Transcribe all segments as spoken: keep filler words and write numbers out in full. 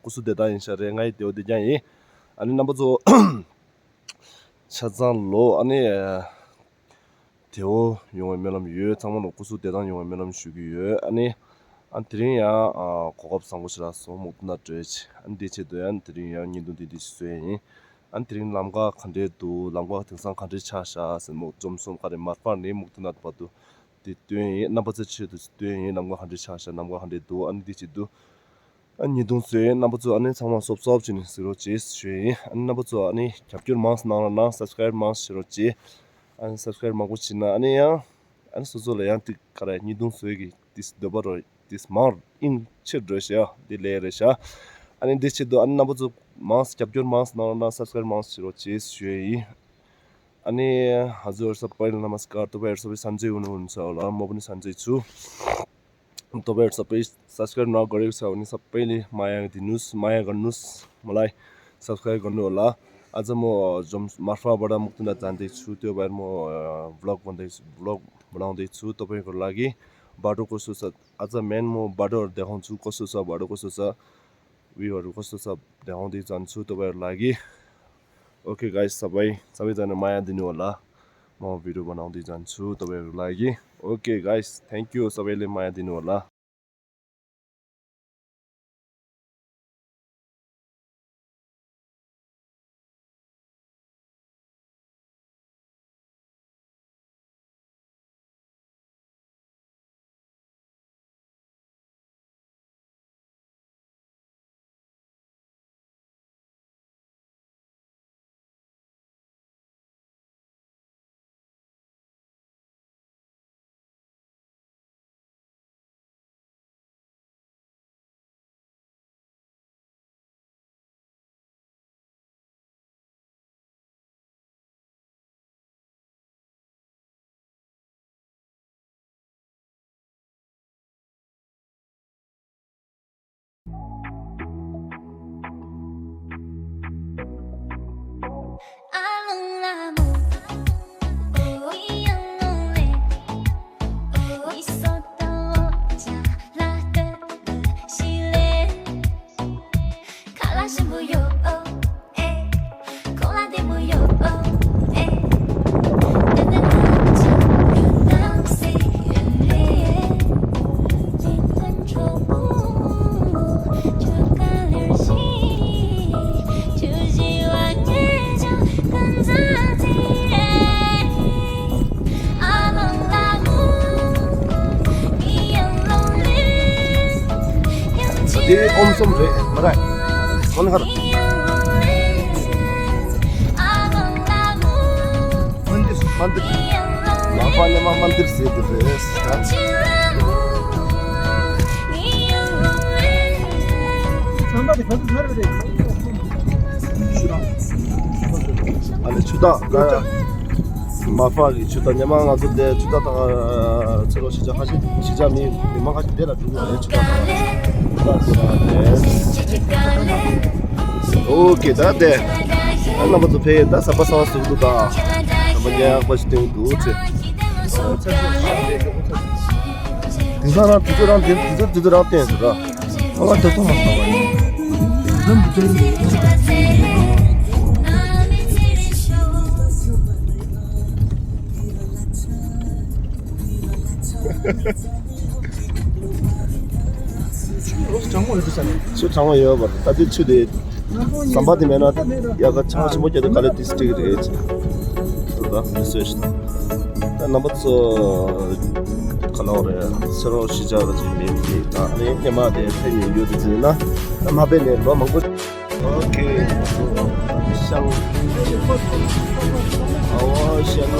སྐུ་གཟུགས་བདེ་ཐང་ཡིན་ཤག་རེད། ང་ཡི་བདེ་པོ་བདེ་རྐྱང་ཡིན། ཨ་ནི་རྣམ་པ་ཚོ་ཆ་ཚང་ལོ་ཨ་ནི་བདེ་པོ་ཡོང་བའི་སྨོན་ལམ་ཡོད། ཚང་མ་ལོ་སྐུ་གཟུགས་བདེ་ཐང་ཡོང་བའི་སྨོན་ལམ་ཞུ་གི་ཡོད། ཨ་ནི་ཨ་དེ་རིང་ཡང་གོ་སྐབས་བཟང་པོ་ཞིག་རག་སོང་། སྨུག་ཏུ་ན་བྲོས་ཆེ། ཨ་ནི་དེ་ཆེད་དུ་ཡང་དེ་རིང་ཡང་བརྙན་ཐུང་དེ་འདྲ་ཞིག་བཟོས་ཡིན། ཨ་ནི་དེ་རིང་ལམ་ཁ་ག་འདྲས་འདུག་ལམ་ཁ་དེང་སང་ག་འདྲས་ཆགས་ཤག་ཟེར་མོ་འཛོམས་སོང་། ག་རེ་མར་ཕར་ནས་སྨུག་ཏུ་ན་བར་དུ་དེ་སྟོན་ཡིན། རྣམ་པ་ཚོའི་ཆེད་དུ་སྟོན་ཡིན། ལམ་ཁ་ག་འདྲས་ཆགས་ཤག་ལམ་ཁ་ག་འདྲས་འདུག་ཨ་ནི་དེ་ཆེད་དུ། ཨ་ནི་ཉིས་སྟོང་བཟོས་ཡིན། རྣམ་པ་ཚོ་ཨ་ནི་ཚང་མ་སོབ་སོབ་བྱས་ནས་གཟིགས་རོགས་བྱེད་ཞུ་ཡིན། ཨ་ནི་རྣམ་པ་ཚོ་ཨ་ནི་རྒྱབ་སྐྱོར་མང་ཙམ་གནང་རོགས་གནང་། སབ་སི་ཀ་རེབ་མང་ཙམ་བྱེད་རོགས་བྱེད། ཨ་ནི་སབ་སི་ཀ་རེབ་མང་པོ་བྱས་ན་ཨ་ནི་ཡང་ཨ་ནི་སོ་སོ་ལ་ཡང་ཏིག་ག་རེ་ཉིས་སྟོང་བཟོས་ཀྱི་ཏིས་འདོད་པ་རོ་ཏིས་མང་ཨིན་ཆེར་འགྲོ་ཤག་འདི་ལས་རེད་ཤག་ཨ་ནི་འདི་ཆེད་དུ་ཨ་ནི་རྣམ་པ་ཚོ་མང་ཙམ་རྒྱབ་སྐྱོར་མང་ཙམ་གནང་རོགས་གནང་། སབ་སི་ཀ་རེབ་མང་ཙམ་བྱེད་རོགས་བྱེད་ཞུ་ཡིན། अनि हजुरहरू सबैलाई नमस्कार। तपाईँहरू सबै सन्चै हुनुहुन्छ होला, म पनि सन्चै छु। तपाईँहरू सबै सब्सक्राइब नगरेको छ भने सबैले माया दिनुहोस्, माया गर्नुहोस्, मलाई सब्सक्राइब गर्नु होला। आज म जम मार्फाबाट मुक्तिनाथ जाँदैछु, त्यो भएर म भ्लग भन्दैछु, भ्लग बनाउँदैछु तपाईँको लागि। बाटो कस्तो छ, आज मेन म बाटोहरू देखाउँछु, कस्तो छ, बाटो कस्तो छ, भ्यूहरू कस्तो छ देखाउँदै जान्छु तपाईँहरू लागि। ओके गाइस, सबै सबैजना माया दिनु होला। म भिडियो बनाउँदै जान्छु तपाईँहरू लागि। ओके गाइस, थ्याङ्क यू, सबैले माया दिनु होला। དེ་ཨོམ་སོམ་རེད་མ་རེད། ཨོ་ན་ཁ་ར། མནྡིར་མནྡིར། མ་པ་ཉི་མ་མནྡིར་ཟེར་གི་རེད། ཨ་ལེ་ཆུ་དྭགས་ལ། མ་པ་གི་ཆུ་དྭགས། ཉི་མ་ང་ཚོ་དེ་ཆུ་དྭགས་དང་ཚེ་རོགས་གཞིས་ཆགས་ཁ་ཤས། གཞིས་ཆགས་མི་མི་མང་ཁ་ཤས་དེ་ལ་འགྲོ་གི་རེད། ཆུ་དྭགས་དང་ཆུ་དྭགས་དེ་ལ་རེད། ཨོ་ཀེ། ད་དེ་རྣམ་པ་ཚོ་ཕེབས། ད་ཟམ་པ་གསར་པ་བཟོ་གི་འདུག་ད་ཟམ་པ་ཉག་པ་ཞིག་སྟོན་གི་འདུག་ཅེས། དེང་སང་རང་དུས་ཚོད་རང་དེ་དུས་ཚོད་དུས་ཚོད་རང་བསྟན་ཟེར་ར། ཨ་ལ་དེ་ཐོག་མ་སོང་བ་ཡིན། ཆུ་གྲང་མོ་ཡོད་དུ་ས་ནས། ཆུ་གྲང་མོ་ཡོད་པར་ད་དེ་ཆུ་དེ། ཟམ་པ་དེ་མེད་ན་ཡག་ག་ཆང་ཆེན་པོ་རྒྱག་དུས་ག་ལེ་ཏིས་ཏིག་རེད། ད་མི་སོས་ཤིག་ད་རྣམ་པ་ཚོ་ག་ལོག་རེད། ཚེ་རོགས་གཞིས་ཆགས་ཀྱི་མི་དེ་ད་ནི་སྙེ་མ་དེ་ཕན་ཡོད་ཡོད་དུ་ཟིན་ན། ད་མ་ཕན་ནས་ལོ་མང་པོ། ཨོ་ཀེ། ཤང་། ཨ་བ་ཤང་།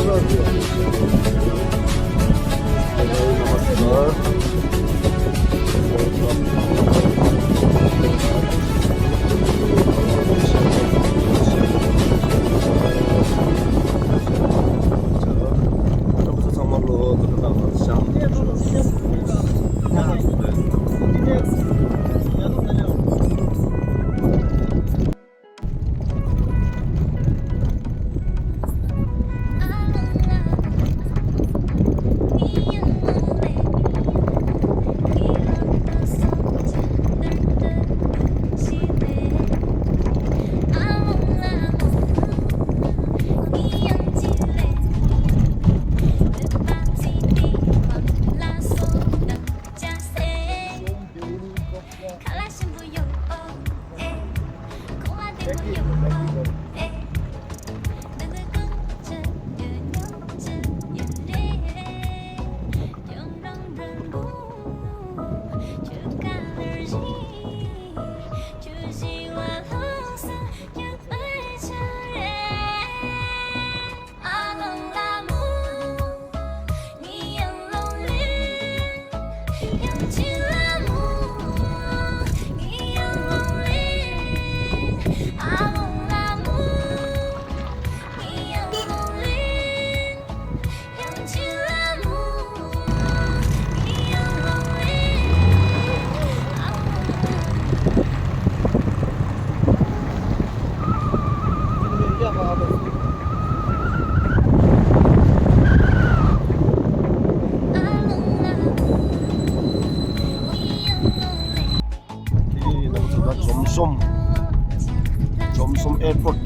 Airport.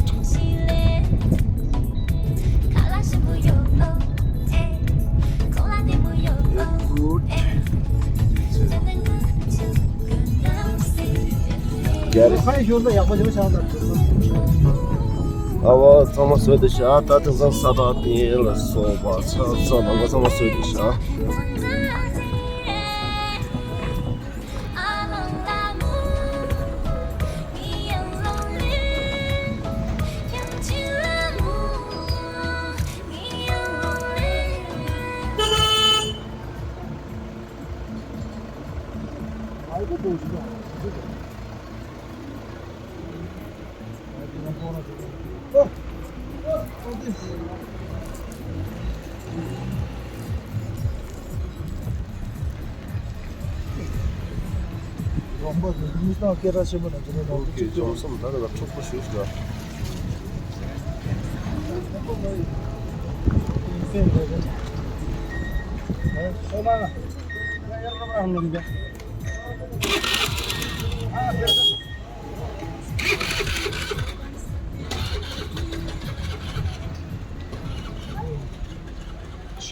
རྒྱ་རི། ཨ་བ་ཚང་མ་བཟོས་ཏེ་བཞག་ད་དེང་སང་ས་ཐག་དེ་ལ་སོགས་པ་ཚ་ཚ་ནང་པ་ཚང་མ་བཟོས་ཏེ་བཞག་རོང་པ་དེ་མི་སྣང་སྐད་གྲགས་ཆེན་པོ་ནང་དེ་ནས་ནང་དུ་ཁྱེད་ཅིག་ཅུང་གསུམ་ད་ལ་འཁྲུག་པོ་ཞུ་ཞུ།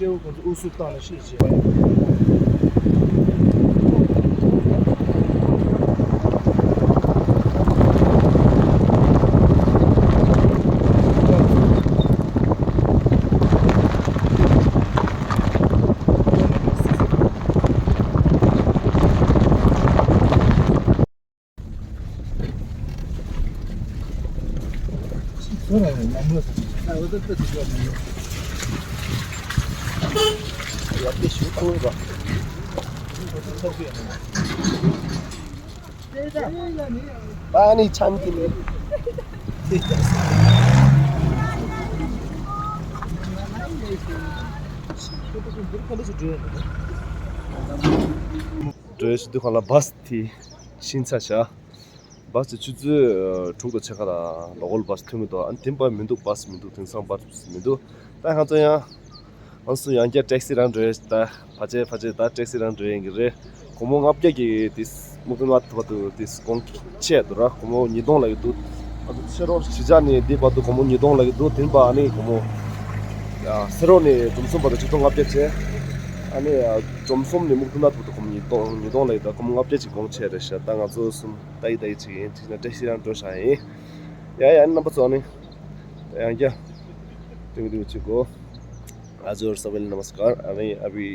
ཤེའུ་ཁོ་ཚོ་ཨུ་སུབ་བཏང་ནས་ཤེས་བྱས། पानी छान के लिए। འགྲོ་ཡས་ཤི་དུས་གང་ལ་བཱས་དེ་ཕྱིན་ཚར་བཞག་བཱས་དེ་ཆུ་ཚོད་དྲུག་དང་ཕྱེད་ཀ་དང་ལོ་ཀལ་བཱས་ཐོན་གྱི་འདུག་ཨ་ནི་དེ་པར་མི་འདུག་བཱས་མི་འདུག་དེང་སང་བཱས་མི་འདུག་ད་ང་ཚོ་ཡང་ང་ཚོ་ཡང་བསྐྱར་ཊེག་སི་རང་འགྲོ་ཡས་ད་ཕལ་ཆེར་ཕལ་ཆེར་ད་ཊེག་སི་རང་འགྲོ་ཡས་ཀྱི་རེད། སྒོར་མོ་ལྔ་བརྒྱ་གི་དེ་སྨུག་ཐུང་ལ་ཐུབ་པ་འདུག་དེ་གོང་ཆེ་འདུག་ར། སྒོར་མོ་ཉིས་སྟོང་ལ་ཡོད་འདུག་ཨ་ནི་ཕྱི་རོགས་གཞིས་ཆགས་ནས་འདི་བར་དུ་སྒོར་མོ་ཉིས་སྟོང་ལ་ཡོད་འདུག་དེ་པར་ཨ་ནི་སྒོར་མོ་ཡ་ཕྱི་རོགས་ནས་འབྲོམ་གསུམ་བར་དུ་ཆིག་སྟོང་ལྔ་བརྒྱ་བྱས། ཨ་ནི་ཡ་འབྲོམ་གསུམ་ནས་སྨུག་ཐུང་ལ་ཐུབ་པ་འདུག་སྒོར་མོ་ཉིས་སྟོང་ཉིས་སྟོང་ལ་ཡོད་ད་སྒོར་མོ་ལྔ་བརྒྱ་ཅིག་གོང་ཆེ་རེད་ཤག་ད་ང་ཚོ་གསུམ་ལྟ་ཡི་ལྟ་ཡི་བྱེད་ཀྱི་ཡིན། ཁྲིད་ན་ཊེག་སི་རང་འགྲོ་ཤག་ཡིན། ཡ་ཡ་ཨ་ནི་རྣམ་པ་ཚོ་ཨ་ནི་ཡང་བསྐྱར་ཏིང་ཏིང་བྱེད་དགོས། आजु सबैलाई नमस्कार। हामी अभी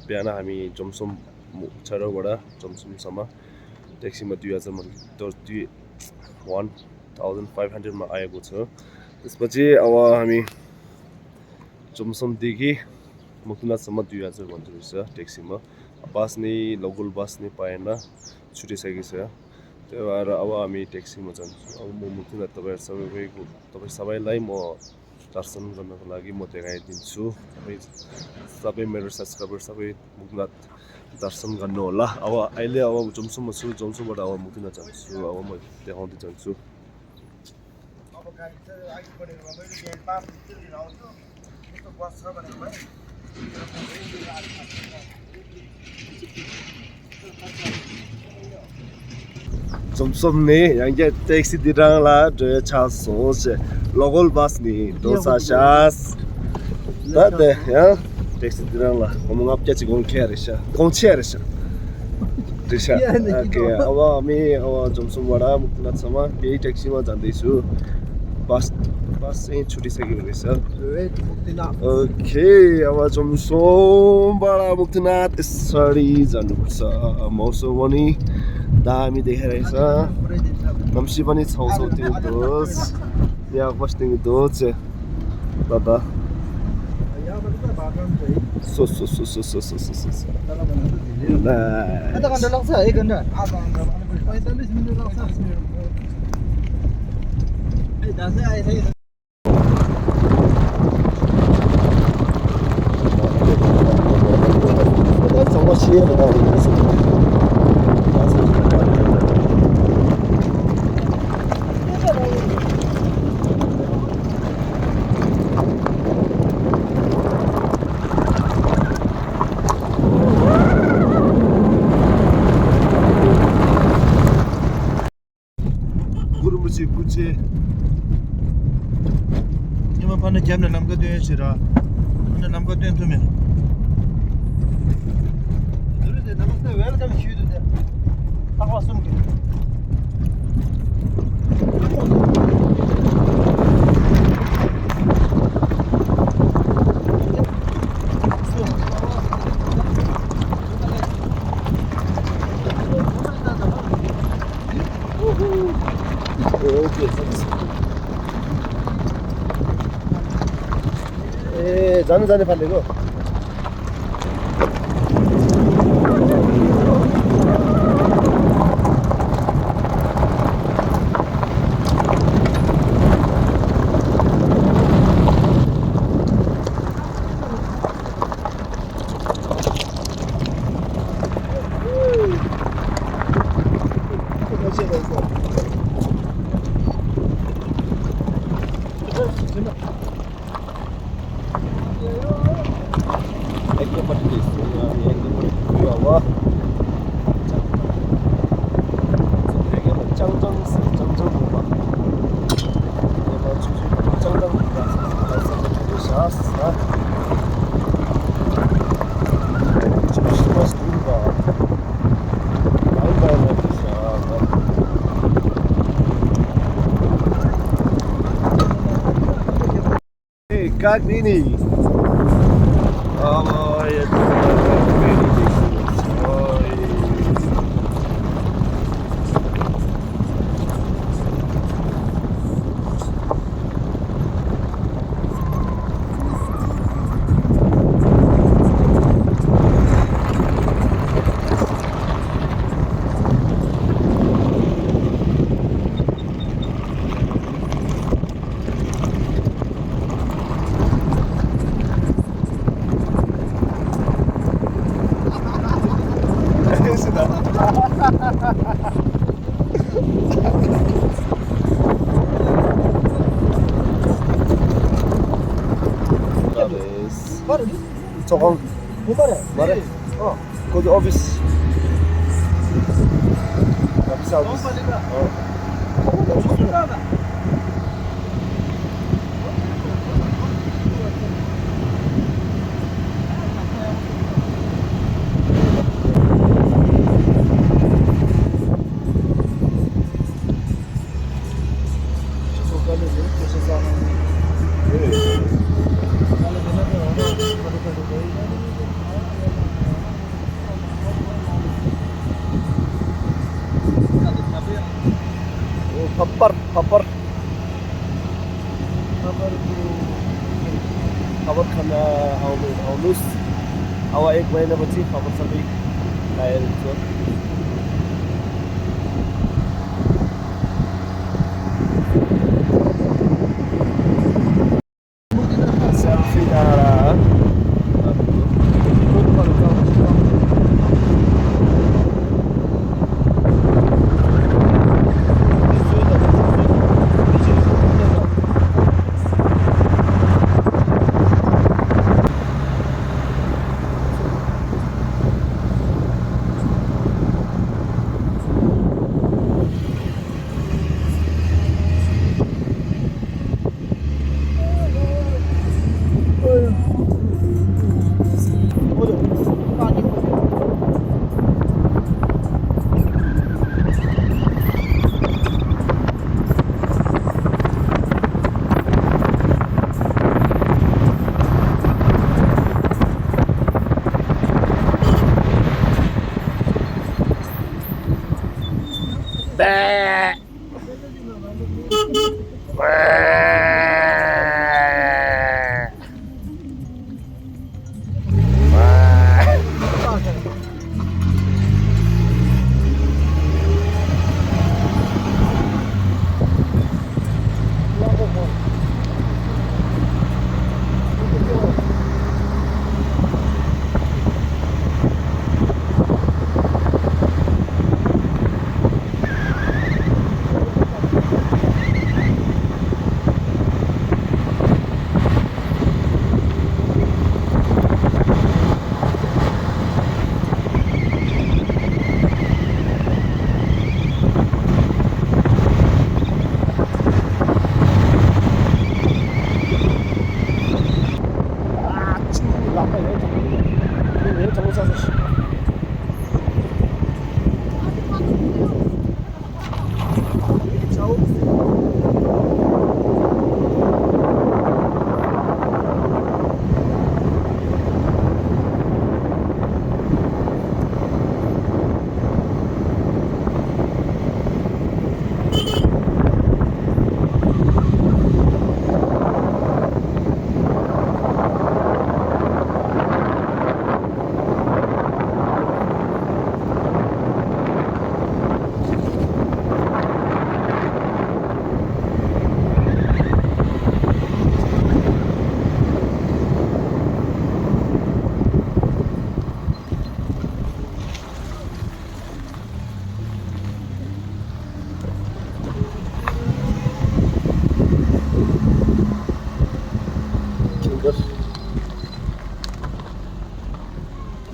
बिहान हामी जमसोम म-, छ बटा जमसोमसम्म ट्याक्सीमा दुई हजारमा, दस, दुई, one thousand five hundredमा आएको छ। त्यसपछि अब हामी जमसोमदेखि मुक्तिनाथसम्म दुई हजार भन्दो रहेछ ट्याक्सीमा। बस नै, लोकल बस नै पाएन, छुटिसकेको छ। त्यही भएर अब हामी ट्याक्सीमा जान्छौँ। अब म मुक्तिनाथ तपाईँहरू सबैको, तपाईँ सबैलाई म दर्शन गर्नको लागि म देखाइदिन्छु। सबै, सबै मेरो सब्सक्राइबर सबै मुक्तिनाथ दर्शन गर्नु होला। अब अहिले अब जमसोममा छु, जमसोमबाट अब मुक्तिनाथ जान्छु। अब म देखाउँदै जान्छु। འཛོམས་སོང་ནས་ཡང་བསྐྱར་ཊེག་སི་འདི་རང་ལ་འགྲོ་ཡ་ཆགས་སོང་ཞེས་ལོ་ཀལ་བཱས་ནས་འགྲོ་ས་ཤག་ད་དེ་ཡང་ཊེག་སི་འདི་རང་ལ་སྒོར་མོ་ལྔ་བརྒྱ་ཅིག་གོང་ཁེ་རེད་ཤག་གོང་ཆེ་རེད་ཤག་འགྲིག་ཤག་ཨ་ཀེ་ཨ་བ་མི་ཨ་བ་འཛོམས་སོང་བ་ར་མུ་ན་ཚང་མ་དེའི་ཊེག་སི་མ་ཙང་དེ་ཞུ། བཱས་བཱས་ཨེ་ཆུ་ཏི་ས་གི་རེད་ཤག་ཨོ་ཁེ། ཨ་བ་འཛོམས་སོང་བ་ར་མུ་ན་ཨེ་ས་རི་ཛ་ནུ་ས་མོ་སོ་བ་ནི་ད་མི་དེ་ཧེ་རེད་ཤག་གནམ་གཤིས་པ་ནི་ཚ་བོ་ཚ་བོ་སྟེང་དུ་ཡག་པོ་སྟེང་དུ་ཚེ། ད་ད། སོ་སོ། གུ་རུ་རིན་པོ་ཆེ་སྐུ་ཚེ་ རྒྱབ་ནས་ལམ་ཁ་སྟོན་ཞེས་ར། ཨ་ནི་ལམ་ཁ་སྟོན་ཐུབ་མེད། དུ་རུ་དེ་ནམ་སྟེ་ཝེལ་ཀམ་ཞུས་འདུག་སྟེ། ལྷག་པ་གསུམ་གྱི། ए, जाने, जाने फालेको। Как мини? Ой, это как мини. Ой. ཚོགས་ཁང་། མ་རེད། ཁོ་ཚོ་ཨོ་ཕིས། ཨོ་ཕིས། ཨོ། ཕ་པར། ཕ་པར། ཕ་པར། ཕ་པར་ཁ་ན་ཨའོ་ལུས། ཨའོ་ལུས། ཨའོ་ཨེག་ཝའི་ན་པ་ཅི་ཕ་པར་ས་པིག་ལ་ཡར་ཚོ།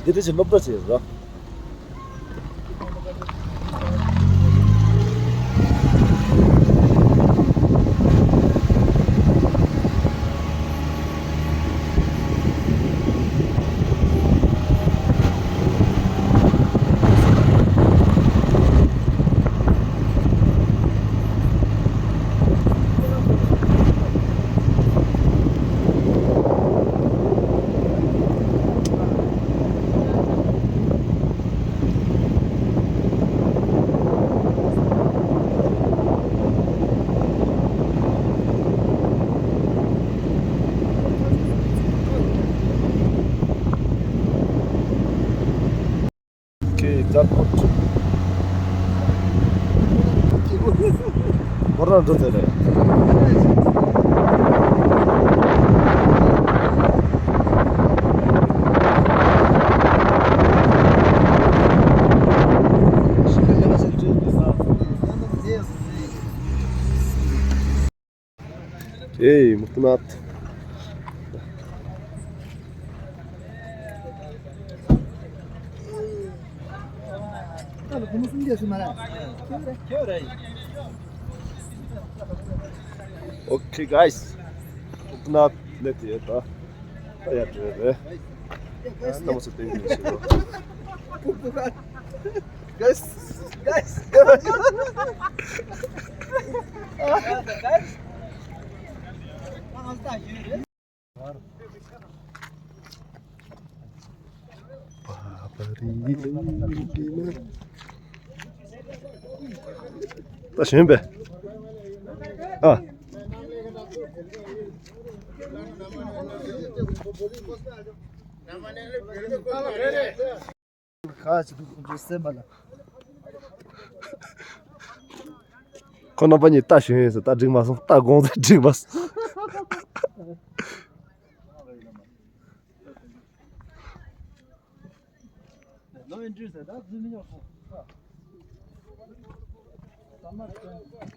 འདི་འདྲ་ཞིག་སློབ་གྲྭ་ཞིག་རེད། Okay, jackpot. ཁོ་རང་འགྲོ་ཚར་རེད། ཨེ་མུ་ཏུ་ནཱཐ། Okay, guys. ཨུ་ཏུ་ནཱཐ་སླེབས་ཡོད་ད། ད་ཡར་འགྲོ་རེད། ད་མ་སུ་སྟེང་ནས་ཤི་རོ། Guys, guys, guys. ད་གཞོན་པས། ཨ། ཁ་ཅིག་ཏུ་ཁོང་ཚོའི་སེམས་པ་ལ། ཁོ་རྣམ་པ་གཉིས་རྟ་ཞོན་ཡོད་ཟེར། རྟ་འགྲིག་མ་སོང་། རྟ་དགོང་ཚེ་འགྲིག་མ་སོང་།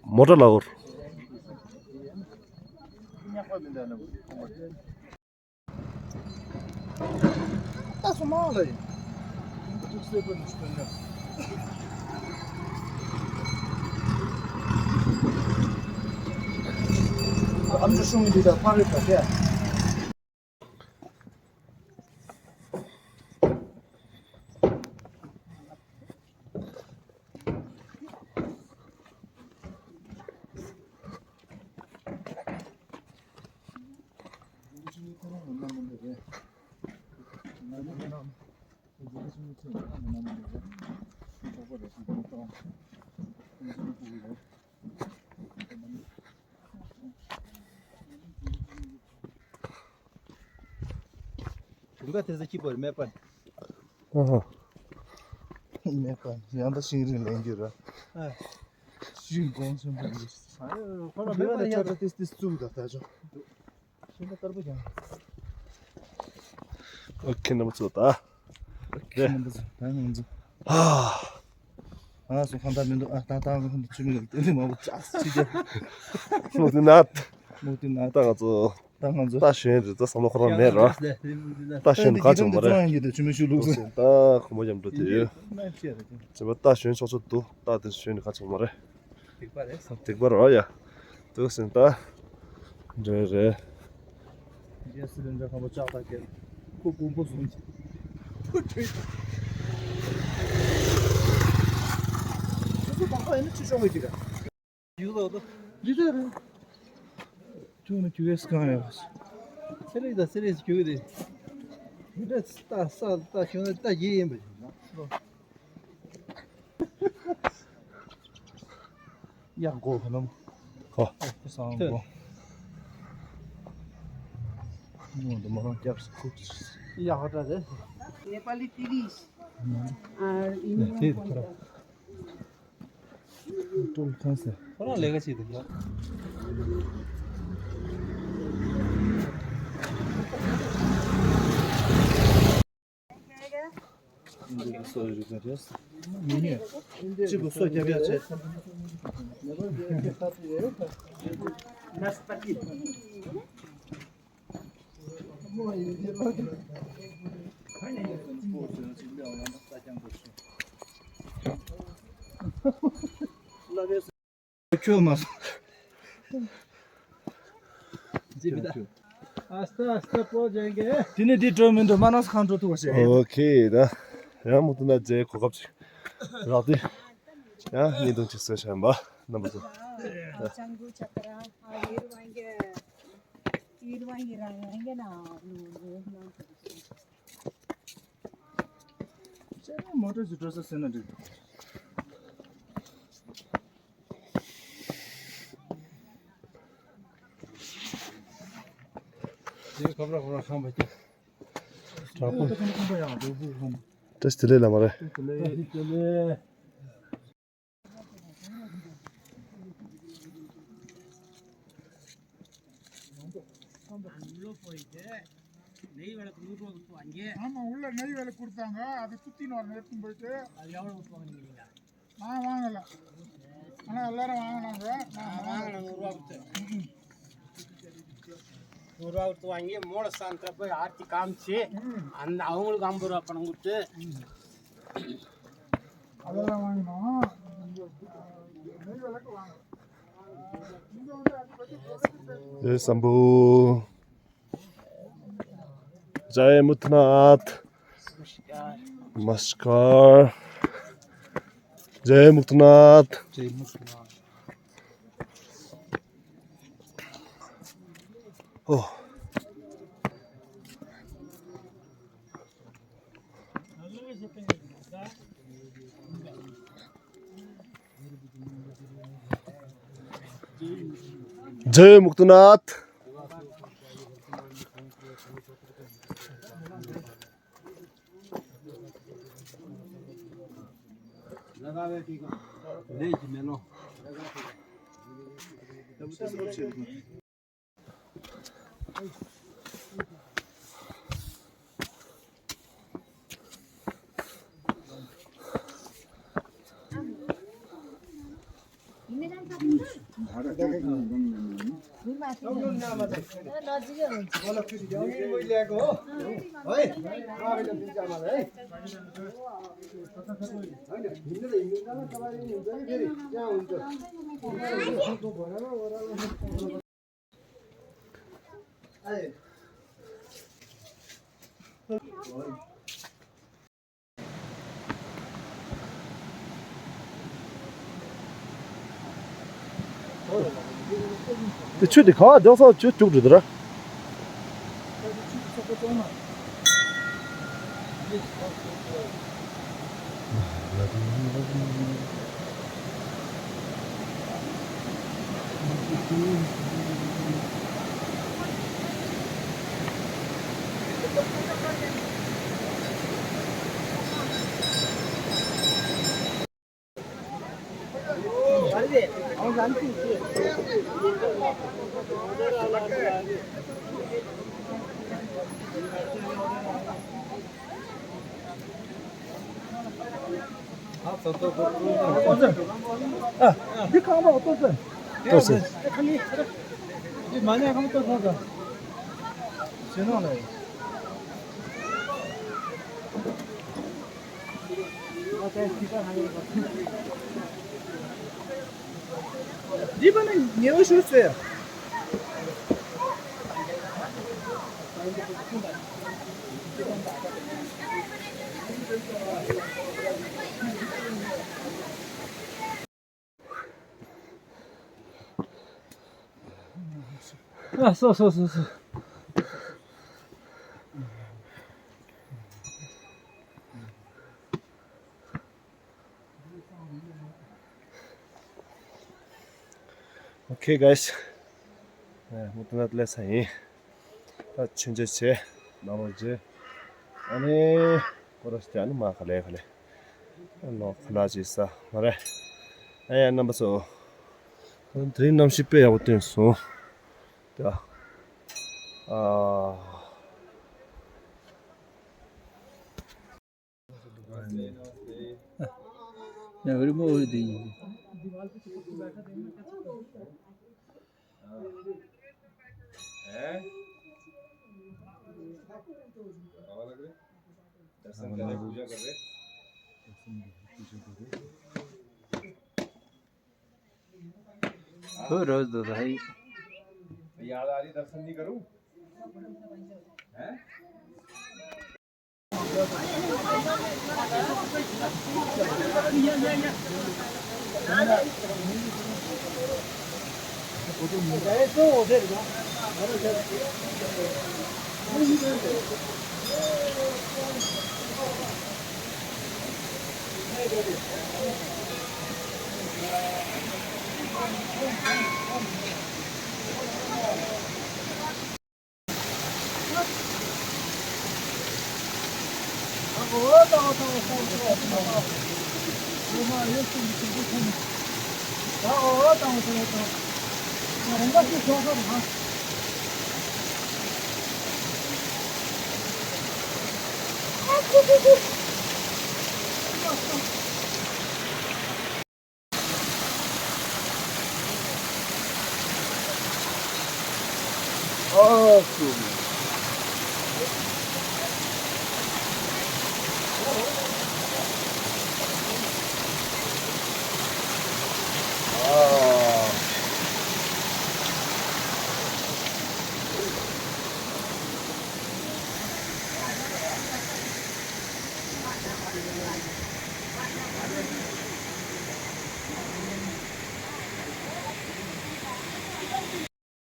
མོ་ཊ་ལ་འོར། ད་སོ་མ་ལ་ཡིན། ཨམ་ཅོག་ཤུང་གི་ད་ཕ་རི་ད་ཀྱ། དུང་དཀར་དེ་ཚོ་སྐྱིད་པོ་རེད། མེད་པ། ཨ་ཧ། མེད་པ། ཡང་ད་ཤིང་རིང་ལེན་རྒྱུ་ར། ཨ། ཤིང་གོང་ཆེན་པོ་རེད། ཨ། ཁོ་རང་མེད་པ་ལ་ཆ་ད་ཏིས་ཏིས་བཙུགས་ད་ད་ཅོ། ཤིང་ད་དཀར་པོ་ཀྱང་། ཨོ་ཁེ། རྣམ་པ་ཚོ་ད། ཨོ་ཁེ། རྣམ་པ་ཚོ་ད་ང་ཚོ། ཨ། ང་སོ་ཁང་ད་མི་འདུག་ཨ། ད་ད་ང་ཚོ་ཆུ་མིག་ལ་ཏན་ཏན་མང་པོ་ཅག་ཅི་རྒྱབ། མུ་ཏི་ནཱཐ། མུ་ཏི་ནཱཐ། ད་ང་ཚོ། ད་ང་ཚོ་རྟ་ཞོན་རེད་ད་བསམ་བློ་ཁོ་རང་མེད་ར། རྟ་ཞོན་ག་ཆོག་མ་རེད། ད་ཞོན་ཆོག་ཆོག་འདུག་རྟ་ཞོན་ཆོག་ཆོག་འདུག་རྟ་དེ་ཞོན་ག་ཆོག་མ་རེད། སྡིག་པ་རེད། སྡིག་པ་རེད་ཡ། འདུག་ཟིན་ད། རེད་རེད། རྗེས་སུ་ལན་འདྲ་ཁམ་པོ་ལྕགས་ཐག་གེ། ཁོ་དགོན་པོ་བཟུང་ཅི། ཡུལ་ལ་དོ། འདི་ལྟར། ཁྱོད་ནི་རྒྱུག་ཡས་གང་ཡོད། སེ་རེ་དང་སེ་རེ་རྒྱུག་དེ། འདི་ལྟར་ལྟ་ས་ལྟ་ཁྱོད་ནི་ལྟ་ཡི་ཡིན་པ། ཡག་གོ་ཁ་ནམ། ཁོ། ཁོ་སང་གོ། མོ་འདི་མ་རང་རྒྱབ་སུ་ཁུག་ཡག་ཧ་ད་རེད། Nepali ཏི་བི། ཨ། ཡིན་ནོ། དེ་ཁོ་ར། ཁོ་རང་ལས་ཀ་བྱེད་འདུག་ཡ། ཁྱོད་མ་སོང་། ཨ་སྟ་ཨ་སྟ་པོ་ཇེང་གེ། དེ་ནས་འདི་འགྲོ་མི་འདུག་མ་ནས་གང་འགྲོ་ཐུབ་པ་ཞིག་ཨོ་ཁེ་ད། ཡང་མུ་ཏུ་ན་རྗེ་གོ་སྐབས་ཅིག་རག་དུས། ཡང་ཉིན་དུ་ཅིག་གསོལ་བྱ་ཡིན་པ་རྣམ་པ་ཚོ། མོ་ཊ་ཅིག་འགྲོ་ས་ཟེར་ན་འགྲིག་ཁོ་ར་ཁོ་ར་ཁང་པ་ཀྱི། དྲག་པོ། བཀྲ་ཤིས་བདེ་ལེགས་ལ་མ་རེད། ஆமா, உள்ள நெய் விளக்கு கொடுத்தாங்க, அதை சுத்தி நான் எடுத்துன்னு போயிட்டு. அது எவ்வளவு கொடுப்பாங்க? நான் வாங்கல, ஆனா எல்லாரும் வாங்கினாங்க. நான் வாங்கினேன், நூறுரூவா கொடுத்து. நூறுரூவா கொடுத்து வாங்கி மூலஸ்தானத்தில் போய் ஆர்த்தி காமிச்சு, அந்த அவங்களுக்கு ஐம்பது ரூபா பணம் கொடுத்து. அதெல்லாம் வாங்கினோம். நெய் விளக்கு வாங்கணும். இங்க வந்து அதை பத்தி பேசிட்டு. ஏ சம்பு. जय मुक्तनाथ। नमस्कार। जय मुक्तनाथ। जय मुक्तनाथ। ओ। जय मुक्तनाथ। དེ་ཆུ་དེ་ག་བ་རྒྱག་ས་ཆུ་བཅུག་འགྲོ་དེ་ར། ཨ། འདི་ཁང་པ་ལྟོ་ཚོད། ལྟོ་ཚོད། འདི་མ་ཉལ་ཁང་ལྟོ་ཚོད། ཞེ་ནང་ལ། འདི་པ་ནི་ཉེ་བོ་ཞུ་ཟེར། ཨ་སོ་སོ་སོ་སོ། Okay, guys. ཨ་མུ་ཏུ་ནད་ལས་ས་ཡིན། ད་ཆུན་ཆེ་ཆེ་ནང་ལོགས་ཆེ། ཨ་ནི་ཁོ་ར་ཞིག་ཨ་ནི་མ་ག་ལེ་ག་ལེ། ཨ་ནོ་ཁ་ལག་ཅིག་ཟ་མ་རེད། ཨ་ཡ་རྣམ་པ་ཚོ། ད་དེ་རིང་གནམ་གཤིས་དཔེ་ཡག་པོ་བཏོན་སོང་། ད་ཨ། ཡ་རི་མོ་འོ་དེ་ཡིན། हैं? बाबा लग रहे? दर्शन कर रहे, पूजा कर रहे। हो रोज दो भाई। याद आ रही, दर्शन नहीं करूं? हैं?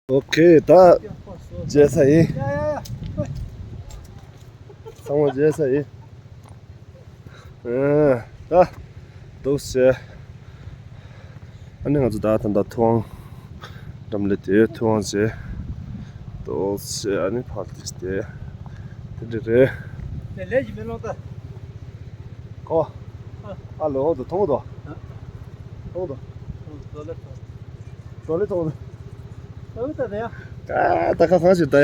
ཨོ་ཁེ། ད་མཇལ་ས་ཡིན། ཚང་མ་མཇལ་ས་ཡིན། ཨ་ད་འདུག་སེ། ཨ་ནི་ང་ཚོ་ད་ད་ད་ཐུབ་དབང་འགྲམ་ལ་དེ་ཐུབ་དབང་ཟེར་འདུག་སེ། ཨ་ནི་ཕར་དེ་དེ་དེ་འདྲ་རེད། དེ་ལས་ཀྱི་མེ་ལོང་ད། ཨོ། ཨ་ལོ་འོ་དོ་མཐོང་དོ། མཐོང་དོ། ཟོ་ལེ་མཐོང་དོ། ད་ད་ཁ་ཁང་ཞིག་ད་ཡ།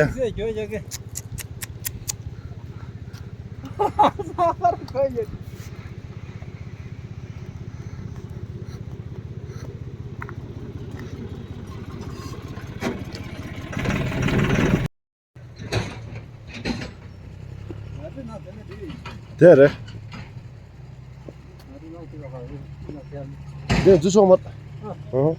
དེ་རེད། དེ་འཛུལ་ཆོག་མ། ཨ།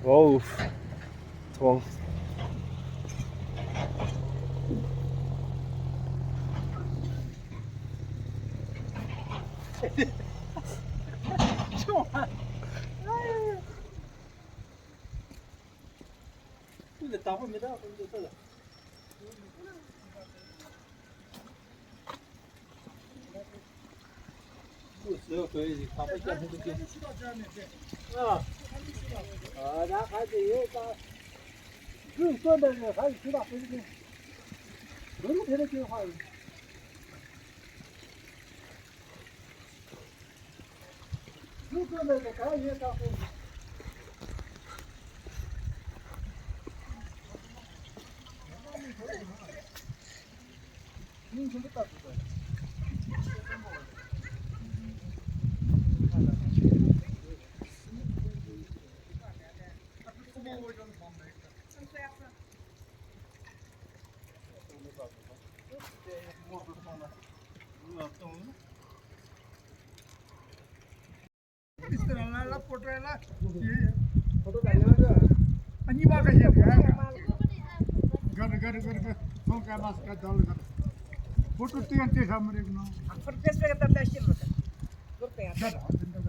ཨོའུ། ཐོང་། གཉིས་པ་ག་ཡེ་ག་ག་ག་ག་ག་ཚོང་ཀ་མ་སྐད་དང་ལ་ག་ཕོ་ཏོ་ཏི་ཡང་ཏི་ཧ་མ་རེད་ནོ། ཨ་ཁོར་ཏེ་སེ་ག་ད་ད་ཤེས་རོ། ད་ད་ཨ་ཏི་ད་ད་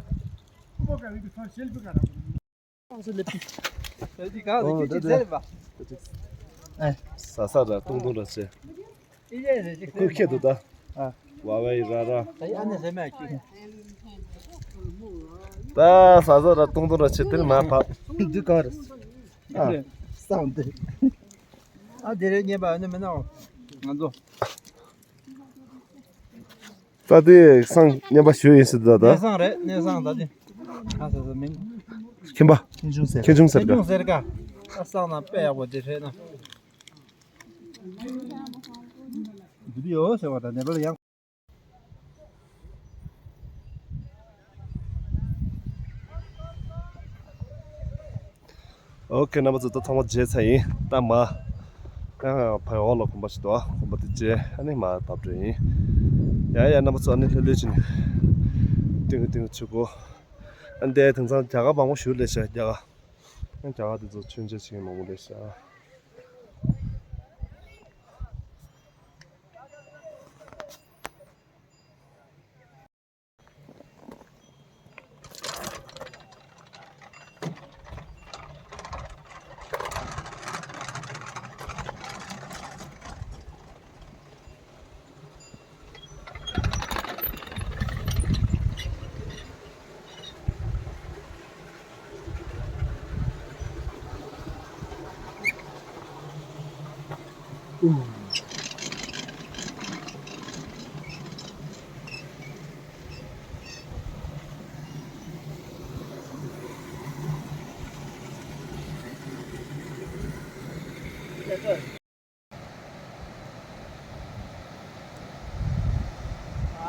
ཁོ་ག་བི་གི་ཚོང་ཤེལ་བི་ག་ར། ཨ་སུ་ལེ་པི། ད་ཅི་ག་ད་ཅི་ཅི་ཟེར་བ། ཨེ། ས་ས་ར་ཏུང་ཏུང་ར་ཆེ། ཁོས་ཁྱེད་དུ་ད། ཨ། ཝ་ཝའི་ར་ར། ད་ཡ་ནི་ཟེར་མ་ཁྱེད། ད་ས་ས་ར་ཏུང་ཏུང་ར་ཆེ་དེར་མ་བབ། འདི་ག་རེད། ཨ། སང་དེ། ཨ་དེ་རེད་ཉེས་པ་ནི་མི་ནའོ། ང་ཚོ། ད་དེ་སང་ཉམས་པ་ཞུ་ཡིན་ཟེར་ད་ད། གནས་སང་རེད་གནས་སང་ད་དེ། ཨ་ཟེར་ཟེར་མིན། ཁྱིམ་པ། ཁྱིམ་ཆུང་ཟེར། ཁྱིམ་ཆུང་ཟེར་ཁྱིམ་ཆུང་ཟེར་ཀ། ཨ་སང་ན་དཔེ་ཡག་པོ་དེ་རེད་ན། འདི་ཡོད་ཟེར་བ་དང་ནེ་པལ་ཡང་། ཨོ་ཁེ། རྣམ་པ་ཚོ་ད་ཚང་མ་མཇལ་ཚར་ཡིན། ད་མ་ཡང་ཕའི་འོག་ལ་དགོན་པ་ཞིག་འདུག་ག་དགོན་པ་དེ་མཇལ་ཨ་ནི་མ་བརྡབ་འགྲོ་ཡིན། ཡ་ཡ་རྣམ་པ་ཚོ་ཨ་ནི་ལྷོད་ལྷོད་བྱས་ནས་ཏིང་ཏིང་ཆུ་གོ། ཨ་ནི་དེ་དེང་སང་རྒྱ་གར་མང་པོ་ཞིག་སླེབས་ཤག་རྒྱ་གར། ཨ་ནི་རྒྱ་གར་དེ་ཚོ་མཆོད་མཇལ་བྱེད་མཁན་མང་པོ་སླེབས་ཤག་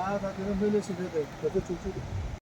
ཨ་ད་དེ་རིང་ལྷོད་ལྷོད་ཞིག་རེད་དེ་དེ་ཚོ་ཆུང་ཆུང་རེད།